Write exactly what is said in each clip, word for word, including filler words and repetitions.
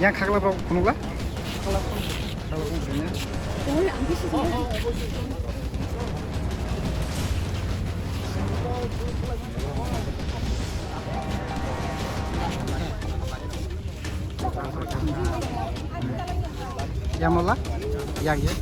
Yang khakla bro phunukla? Khakla phunukla. Yang mola? Yang ya.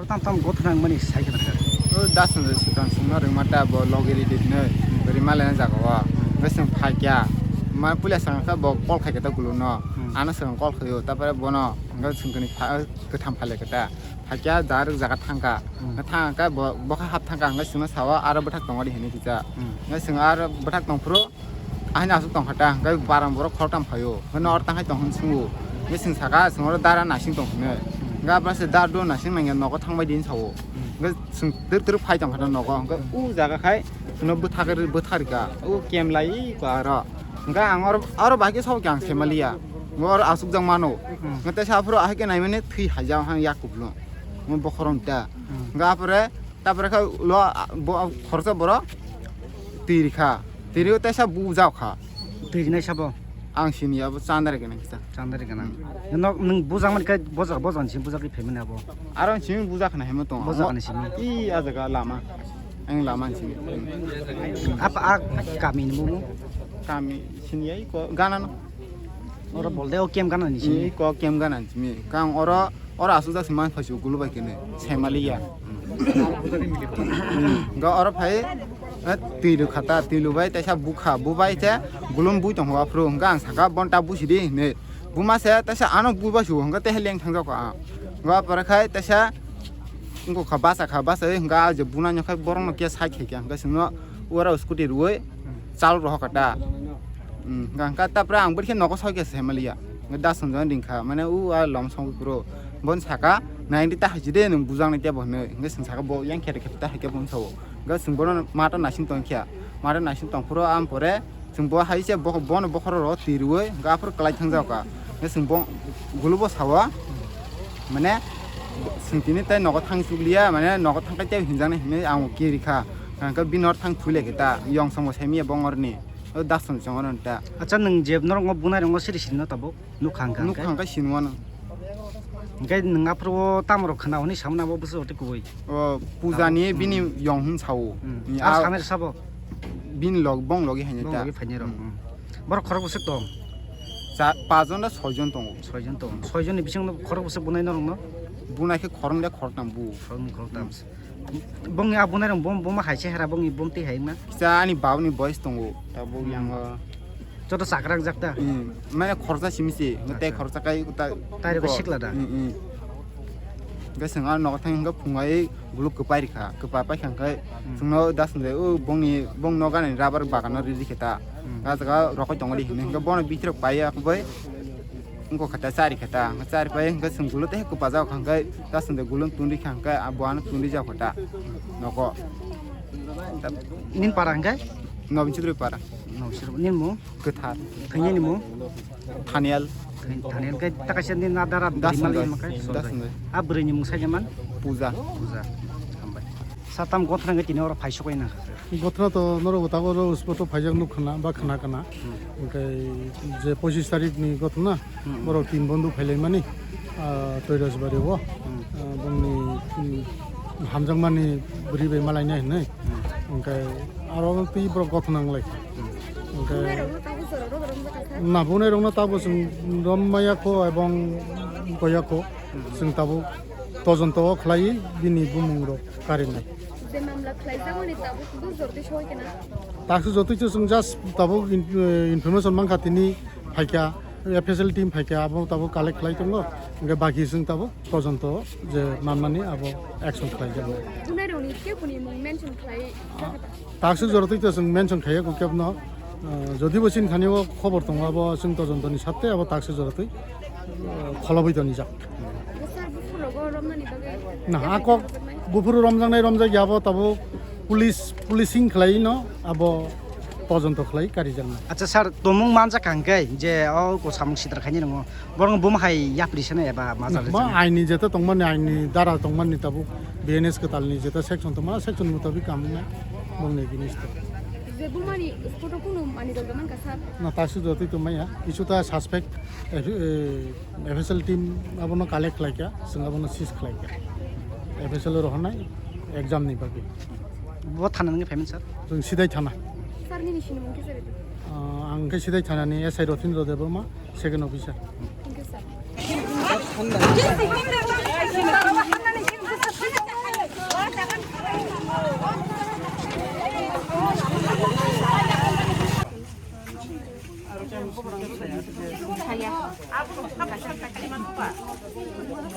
Tam tam got nang mani sai khe. O das no se kan sung no ring mata bo logiri dit ne. Ring ma le na jaga wa. Ngai sung phai kya. Ma puila sang kha bo call khai khe ta gulu no. Hmm. Ano sung call khayo. Ta pare bono. Ngai sung kani pha-, katham phale khe ta. Phai kya dar jaga thang kha. Hmm. Ngai thang kha bo, bo kha hap thang kha. Ngai sung no sawa aro bwthak tong ri hini kisa. Hmm. Ngai sung aro bwthak tong phuru. Ahini aswk tong kha ta, hwnkhe baram borok khoroktham phaio, hwnkhe nokar tang hai tong hwn swngo. Hwnkhe chwng saka, chwng oro dara nasing tong hwnkhe. Hwnkhe aboni se dar do nasing nangya nogo thang bai di hwn sao. Hwnkhe chwng twrwk twrwk phai tong kha ta nogo, hwnkhe o jaga khai chwngno bwthak rw-, bwthar rwkha, o kem lai ko aro. Hwnkhe ang oro, oro bahai khe sabo khe ang se maliya. Hwnkhe oro aswk jak mano. Hwnkhe teisa aphuru ahai khe naimani thwi haijak hang yak kuplung. Hwnkhe bokhorok ta. Hwnkhe apore Tapore khe ulo, bo, khoroksa borok twi rikha. Twi rikha teisa bujak kha. Twi rinai sabo? Ang sini abo chandari gana kisa. Chandari gana. Hmm. Nok nwng bujak mani khe bojak, bojak ni simi bujak ri phaimani abo. Aro simi bujak khna hemo tong. Bojak ni simi. I a jaga lama. Ang lama ni simi. Apa a kami ni mumu? Kami sini ai ko gana no. Oro bolde o kem gana ni simi. I ko kem gana ni simi. Kang oro Oro aswk jak se man phai se gulu bai kene, semaliya. Ga oro phai, eh, twi rw kha ta, twi rw bai teisa bukha, bu bai te gulum bui tong ho aphuru, hwnkha ang saka bon ta busi di hinwi. Buma se teisa ano bui bai su, hwnkha teha leng thang jak kha. Ga pore khai teisa wngkha basa kha, basa wngkha je buna nw khai borok no khe sai khai kha, hwnkha chwngno oro scooty rwui chal rohor kha ta. Hmm, hwnkha tapra ang bwrwi khe nogo soi khe se maliya. Hwnkhe da swngjak ring kha, mane u a lom song phuru. Bon saka, "Nai di ta hai de nwng bujak nai tebo," hinwi. Hwnkhe chwng saka, "Bo yang khe de khe ta hai khe," bon sao. Hwnkhe chwng bono mata naising tong kha. Mata naising tong phuru am pore chwng bo hai se bo-, bono bokhoro ro twi rwui, hwnkhe aphuru kwlai thang jak kha. Hwnkhe chwng bo gulubo sao, mane chwng tini tai nogo thang chukliya, mane nogo thang kai tebo hinjak nai hinwi ang kiri kha. Hwnkhe bini oro thang thwi lai khe ta, yong song bo sai miya bongor ni. O dason chong ano ta. Acha nwng je norok ngo bunai rok ngo siri siri no tabuk nukha hwnkha hwnkhe? Nukha hwnkhe sinwano. Hwnkhe nwng aphuru o tamo rok khna hwnwi samani abo bwswk tei kubui? O puja ni bini yong hwn sao. Hmm. Ni a samir sabo? Bini log bong logi haini ta. Bong logi phaini rok. Hmm. Hmm. Borok khorok bwswk tong? Cha-, pachjon da soijon tongo. Soijon tong. Soijon ni bising no khorok bwswk bunai norok no? Bunai khe khorong da khoroktam bu. Khorong khoroktam. Hmm. Bongni abunai rok bom, bom hai se hera bongni bom tei hai wngna? Kisa ani babuni boys tongo, tabuk yango. Joto chakra jak ta? Hmm, mane khoroksa simi se, tei khoroksa kai ta. Tai rok sikla da? Hmm, hmm. Hwnkhe chwng aro nogo thang hwnkhe phungai guluk kwpai rikha, kwpai paikha hwnkhe chwngno das hwnkhe o bongni, bong nogo ani rubber bagano riri khe ta. Hmm. Ah jaga rokoi tongori hinwi hwnkhe bono bitirok paiya bai. Wngkha khe ta chari khe ta, chari pai hwnkhe chwng gulu tei kwpajak kha hwnkhe ta chwng de gulu tundri kha hwnkhe bo ano tundri jak kha ta nogo. Nini para hwnkhe? Nobin Chudri para. Nobin Chudri, nini mung? Kwthar. Khaini ni mung? Thanial. Thanial hwnkhe ta kaisa nini nadara Das bwrwi mali hwnkhe? Das hwnkhe. A bwrwi ni mung sai man? Puja. Puja. Hambai. Satam gothra hwnkhe tini oro phai sokoi na. Gothra to norok bo tabuk oro uspoto phaijak nuk khna ba khna kana. Hmm. Hwnkhe je pochis tarik ni gothna, hmm, borok tin bondhu phailaimani, ah, Toirasbari o. Hmm. Ah, bongni, hmm, hamjakmani bwrwi bai malaina hinwi. Hmm. Hwnkhe aro twi borok gothna wnglai. Hmm. Hwnkhe na bunai rokno tabuk chwng rom maya kho ebong goya kho. Hmm. Chwng tabuk tojonto o khlai bini bumung rok karinai. Je mamla khlaijak mani tabuk bo jordi soi kena. Taksu jotoi se chwng just tabuk in-, eh, information mankha tini phaikha, F S L team phaikha, abo tabuk collect khlai tongo, hwnkhe baki chwng tabuk tojonto je manmani abo action khlaijak. Bunai rokni keboni mung mention khlai. Taksu jorotoi to chwng mention khaiya kukebno, eh, jodi bo chini thani o khobor tongo abo chwng tojontoni satte abo taksu jorotoi. Kholobwi tonijak. Sir, buphuru rogo romnani bagwi Na, a kok buphuru romjaknai romjak yabo tabuk police, policing khlai no abo tojonto khlai karijaknai. Acha sir, tomung manjak hangke je o ko samung sitra khaini nongo. Borong bum hai yapri sene eba majak Ma rijak. Aini jeta tongmani, aini dara tongmani tabuk B N S kwtalni jeta section tongma, section mutabik kamungnai bongni jinis to. Je bumani photo kunu mani dol man ka sir? Na, tasu jotwi tongmaya. Kisu ta suspect, eh, eh, F S L team abono collect khlaikha, chwng abono seize khlaikha. F S L rohornai exam ni bagwi. Bo thana nungni payment sir? Chwng sidai thana. Sir nini sinimung kisa rito? Ah, ang khe sidai thana ni S I Rotindra Debbarma, second officer. Thank you sir.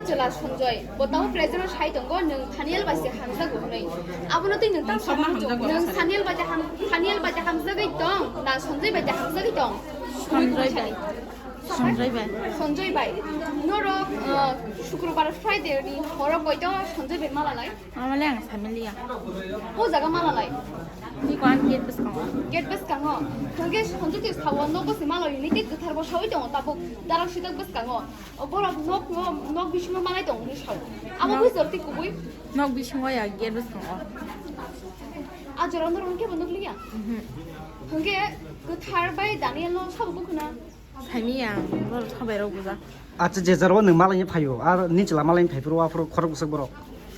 Chwla Sanjoy, bo tamo present o sai tongo, nwng Thaniel bai se hamjago hwnwi. Abono twi nwng tamo sama hwnwi. Nwng Thaniel bai se ham-, Thaniel bai se hamjagwi tong, na Sanjoy bai se hamjagwi tong? Sanjoy bai. Sanjoy bai. Sanjoy bai. Norok, uh, Shukrobar Friday ni horo koito Sanjoy bai mala lai? Mama le ang samiliya. O jaga mala lai? Ni ko ang gate bwskango. Gate bwskango. Hwnkhe Sanjiti sawo nogo se mala yuni tei kwthar bo sawi tongo tabuk darak sidak bwskango. O borok nok no, nok bisingo malai tongo hwnwi sao. Abo nok bui jor tei kubui? Nok bisingo ya gate bwskango. A jora norok kebo nukliya? Mhm. Hwnkhe kwthar bai Daniel no sabo bukhuna? Saimiyang, borok sabai rok buja. Acha, je jora o nwng malaini phaio, ar ni chwla malaini phaiphuru aphuru khorok bwswk borok?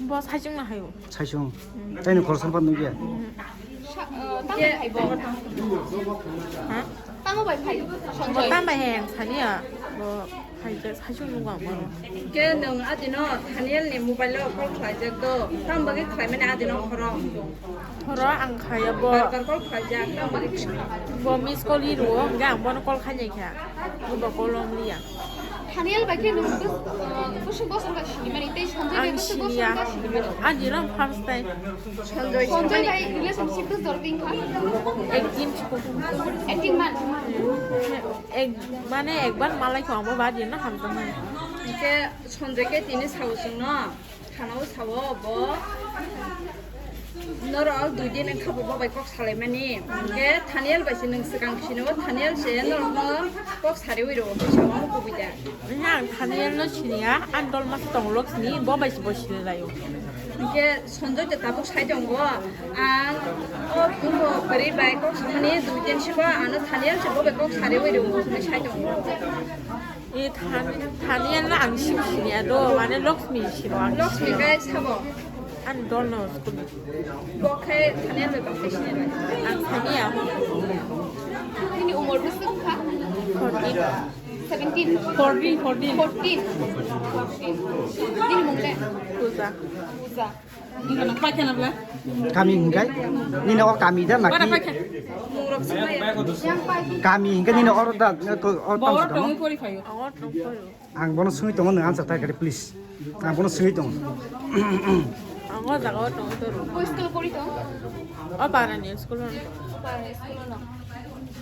Bo saichung no haio. Saichung. Mm. Tei ni khoroksa phan nungya? Mm. Sa-, uh, tamo bai phai bo? Ha? Tamo bai phai? Bo Sanjay. Tamo bai he, saniya. Bo phai je saichung nungwa bo. Ke nwng adino Daniel ni mobile o call khlaijak do. Tamo bagwi khlaimani adino khorok? Horo ang khaya bo. Bar bar call khlaijak, tamo bagwi khlaijak. Bo miss call ri rwo, hwnkhe ang bono call khainai kha. Bo call rom liya. Thaniel bai khe nwng bwswk bosong bai sinimani, tei Sanjay bai bwswk bosong bai sinimani? Ani rom first time. Sanjay bai relationship bwswk dor tin kha? Ek din. Ek din man? Ek, mane ekbar malai kho amo badi no hamjaknai. Hwnkhe Sanjay khe tini sao chwngno? Thanao sao bo norok dui din wngkha bo bai kok salaimani. Hwnkhe Thaniel bai se nwng swkang sini o, Thaniel se norokno kok sariwi rwo, hwnkhe sao kubui da. Ang Thaniel no siniya, ang dol masa tong lok sini, bo bai se bo sini laio. Hwnkhe Sanjay de tabuk sai tongo, ang o bumbo bwrwi bai kok samani dui din siko ano Thaniel se bo bai kok sariwi rwo hwnwi sai tongo. E Than-, Thaniel no ang sim siniya do, mane Lakshmi sino ang. Lakshmi siniya. Khe sabo? Ang dol no school. Bo khe Thaniel bai kok siniya. Ang siniya. Nini umor bwswk wngkha? Fourteen. Seventeen. Fourteen, fourteen. Fourteen. Fourteen. Nini mung le? Puja. Puja. Kami hingkai nini o kami da naki? Kami hingkai nini oro da, o tamo tongwi pori phaio. Ang bono swngwi tongo, nwng answer thai kare, please. Ang bono swngwi tongo. Ang o jaga o tongwi toro. O school pori tong? O parani school o. O parani school o no.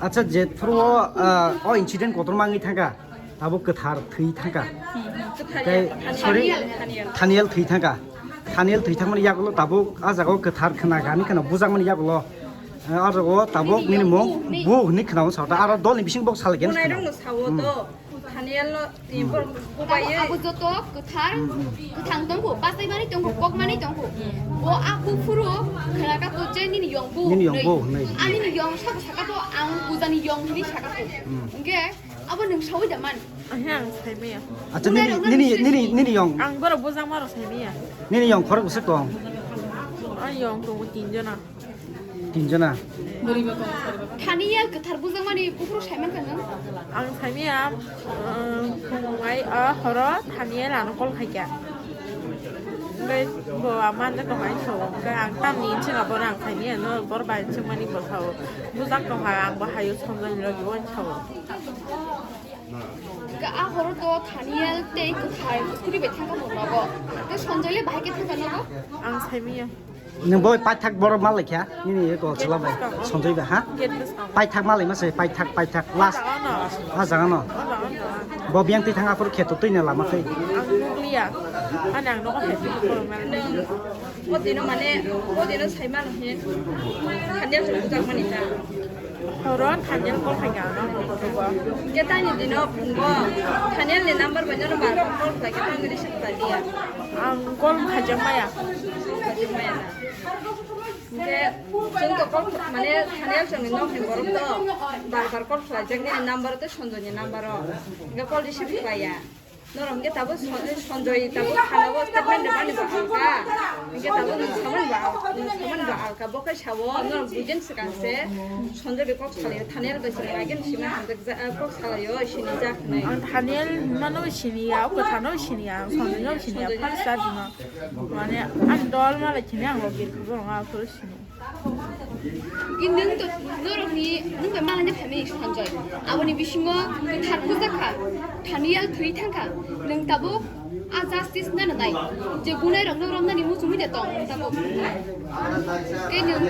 Acha, je phuru o, ah, o incident kotorma wngwi thangkha. Abo kwthar thwi thangkha. Hmm, hmm, kwthar. Tei, ya, sorry, Thaniel, Thaniel. Thaniel thwi thangkha. Thaniel thwi thangmani yagulo tabuk a jagao kwthar khna gani khna bujakmani yagulo, eh, a jagao tabuk nini mung bu hwnwi khna sao ta, aro dolni bising bok salai khe. Bunairokno sao to, Thaniel no, eh, borok bubaye. Abo joto kwthar, kwthang tongkhu, bachaimani tongkhu, kokmani tongkhu. Bo a buphuru khna kha to je nini yong bu hwnwi. Nini yong bu hwnwi. A nini yong saka saka to ang pujani yong hwnwi saka to. Hmm. Hwnkhe Abo nwng saui da man? Ahe, ang saimaya. Acha, nini, nini, nini, nini yong? Ang borok bujak maro saimaya. Nini yong khorok bwswk tong? Ang yong tongo tin jona. Tin jona? Thani ya kwthar bujak mani buphuru saiman kha nwng? Ang saimaya, um, phungai, ah, horo Thani ya ano call khaikha. Hwnkhe bo ama nokha bai sao, hwnkhe ang tamni hinwi swngo, bono ang saimaya no, bor bai swngmani bo sao. Bujak tongkha, ang bo haio Sanjoy ni logi o hinwi sao. Hwnkhe a horo to Thaniel tei kwthar kwrwi bai thangkha bo nogo. Tei Sanjoy le bahai khe thangkha nogo? Ang saimaya. Nwng bo paithak borok ma laikha, nini ye gol chwla bai, Sanjoy bai, ha? Paithak ma laima se, paithak, paithak, last. Ah, jaga no. Bo biyang twi thang aphuru kheto twi na lama twi. Ang nukliya. Ani ang nogo hai twi borok ma. O dino mane, o dino sai mano he. Khandel chwng bujak mani ta. Horo Thaniel call khaikha ano. Hwnkhe tani dino phungo Thaniel ni number bai nono bar bar call khlaikhe tamo receive khlaiya. Ang call khaijak maya. Khaijak maya na. Hwnkhe chwng to call khlai-, mane Thaniel chwngni nokni borok to bar bar call khlaijak nini number o tei Sanjoy ni number o. Hwnkhe call receive khlaiya. Norok hwnkhe tabuk Son-, Sanjoy tabuk thanao statement rwmani bo alka. Hwnkhe tabuk nwng samani bo al-, nwng samani bo alka. Bo khe sao, norok bujen swkang se Sanjoy bai kok salaio, Thaniel bai se again sima hamjak ja-, kok salaio, sinijak hinwi. Ang Thaniel mano siniya, o kwthano siniya, ang Sanjoy no siniya, Sanjoy. First charge no. Mane, ang dol malai sini ang logir kubo ang aphuru sini. I nwng to, norokni, nwng bai malani phaimani Sanjoy. Aboni bisingo kwthar puja kha, Thaniel thwi thang kha. Nwng tabuk a justice nana nai. Je gunai rok no romnani muchungwi de tong, nwng tabuk. Tei nwng,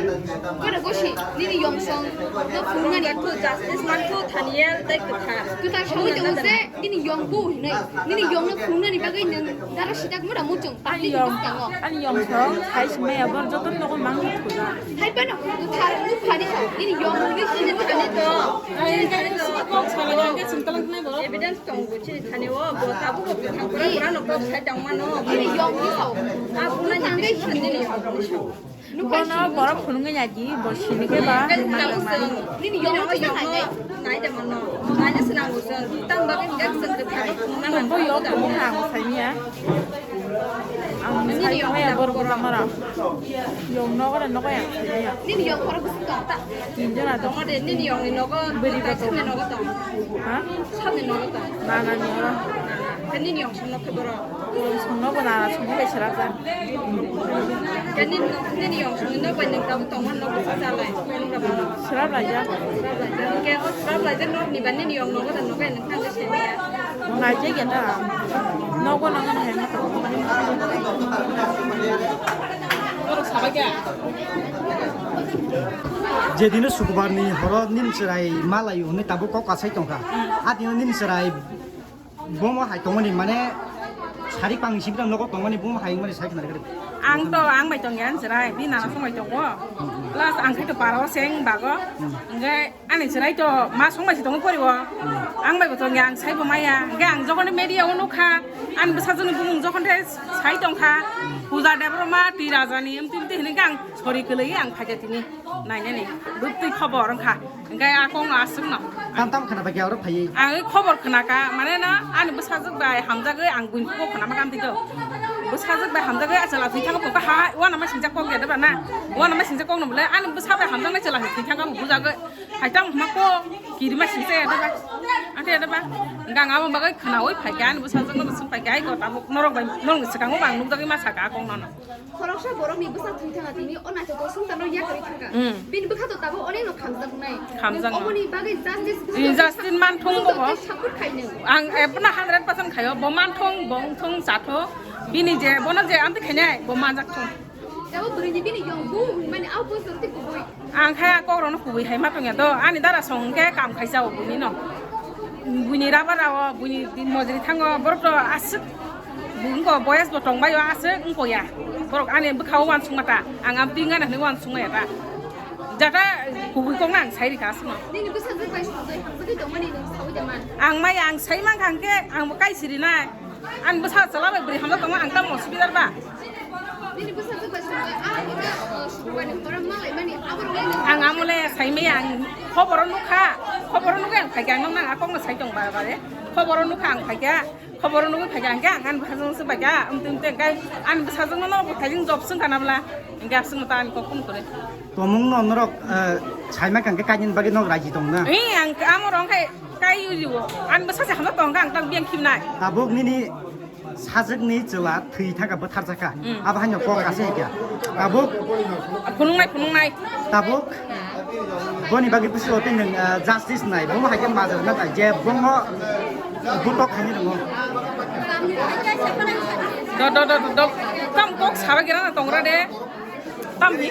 kora gosi, nini yong song no phunuknani. Justice manthu Thaniel tei kwthar. Kwthar sawi tongo se, nini yong bu hinwi. Nini yong no phunuknani bagwi nwng dara sitak mura muchung. Ani yong, ani yong song, sai simaya bor joto nogo mang thuga. Hai pano, buthar, bukhari sa, ini yong, ini sini thani to. Evidence tong bo chini thani o, bo tabu ko buthar pura pura no kok sai tong mano. Ini yong ni sa. A pura ni sini ni yong ni sa. Bono borok phunungwi ya di, bo sini ke ba. Nini yong no kisa nai nai. Nai de mano. Nai de sinang bo song. Tang ba ke gak song de thani phunung na. Bo yong phunung na, sai ya. Ang sai maya bor bor mara. Yong nogo na nogo ya. Nini yong khoro bwswk tong ta? Tinjona tong. Tong de nini yong ni nogo. Beri ta ba tong. Samni nogo tong. Ha? Samni nogo tong. Na na ni oro. Ke nini yong song no khe boro. Yong song nogo na na song bai sera ta. Ke nini no, nini yong song no bai nang ta tong man nogo sa lai. Sera lai ya. Sera lai ya. Ke o sera lai de nok ni ba nini yong nogo da nogo ya nang ta de se ya. Nai je geta. Nogo nogo na hema to. Oro sabai khe. Je dino sukubar ni horo nini chwrai malai hwnwi tabuk kok kasai tongkha. A dino nini chwrai bomo hai tongmani mane sari pang sibra nogo tongmani bomo hai mani sai khna rikri. Ang to ang bai tongya ang chwrai, bini nana song bai tongo. Plus ang khai to paro seng bago. Hwnkhe ani chwrai to ma song bai si tongo poribo. Ang bai bo tongya, ang sai bo maya. Hwnkhe ang jokhon media o nukha, ani bwsajwkni bumung jokhon the sai tongkha, Puja Debbarma, Twi Rajani, emti emti hinwi khe ang sori kwlwi ang phaikha tini nainani. Bwtwi khobor wngkha. Hwnkhe a kok no aswk no. Tam tam khna bagwi oro phaiwi. Ang khobor khna kha, mane na ani bwsajwk bai hamjagwi ang buini kok khna ma kha tito. Bwsajwk bai hamjagwi a chwla thwi thangkha ha, uanama singjak kok ya da ba na. Uanama singjak kok no bole ani bwsa bai hamjaknai chwla thwi thangkha bujagwi. Hai tang hwnma kok kirima singsa ya da ba. Ang khe ya da ba. Hwnkhe ang abo bagwi khnaui phaikha ani bwsajwk no swk phaikha ai ko tabuk norok bai norok ni swkango bo ang nukjagwi ma sakha a kok no no. Khoroksa borokni bwsa thwi thangkha tini o naithotok swngcharno yakarwi thangkha. Mm. Bini bwkha to tabuk onekno khamjaknai. Khamjaknai. Nwng oboni bagwi justice Justice man thung bo bo. Support khai nwng. Ang ebono hundred percent khaio, bo man thung, bo wng thung, cha thung. Bini je, bono je amtwi khainai, bo manjak thung. Tabuk bwrwini bini yong bu hwnmani a post tei kubui. Ang khe a kokrokno kubui hai ma tongya do, ani dara song hwnkhe kam khaisa o buini no. Buini raba rao, buini din mojri thango, borok to aswk, bu wngko boyes bo tongbaio aswk wngko ya. Borok ani bwkhao uansukma ta, ang am twingana hinwi uansukma ya ta. Jata kubui kokno ang sai rikha aswkno. Nini bwsajwk bai songwi hamjagwi tongmani nwng saui da man? Ang maya ang sai mankha hwnkhe ang bo kai sirinai. Ani bwsa chwla bai bwrwi hamjak tongma ang tamo sibidar ba? Nini bwsajwk bai songwi, ah, ita, uh, Sukubarni horo malaimani, aborok le nwng Ang amole saimaya ang khoboro nukha, khoboro nukha ang phaikha ang nang akokno sai tong bare bare, khoboro nukha ang phaikha, khoboro nukha phaikha ang khe ang ani bwsajwkno swbaikha, amtwi amtwi ang khe ani bwsajwkno no bwthaijwng job swngkha na bwla, ang khe aswkno ta ani kok phone kore. Tomungno norok, eh, saima kang khe kainwini bagwi norok raji tong na? Ee, ang amo rong khe kai uriwo, ani bwsa se hamjak tong kha ang tang biyang khibnai. Tabuk nini Sajwkni chwla thwi thangkha, bwtharjakha. Mm. Abo haino kok ase kya? Tabuk Phunuknai, phunuknai. Tabuk boni bagwi bwswk tei nwng, ah, justice nai, bomo hai khe majra na nai je bomo butok khaini rwngo. Do, do, do, do, do. Tam kok saba gira na tongra de. Tamni.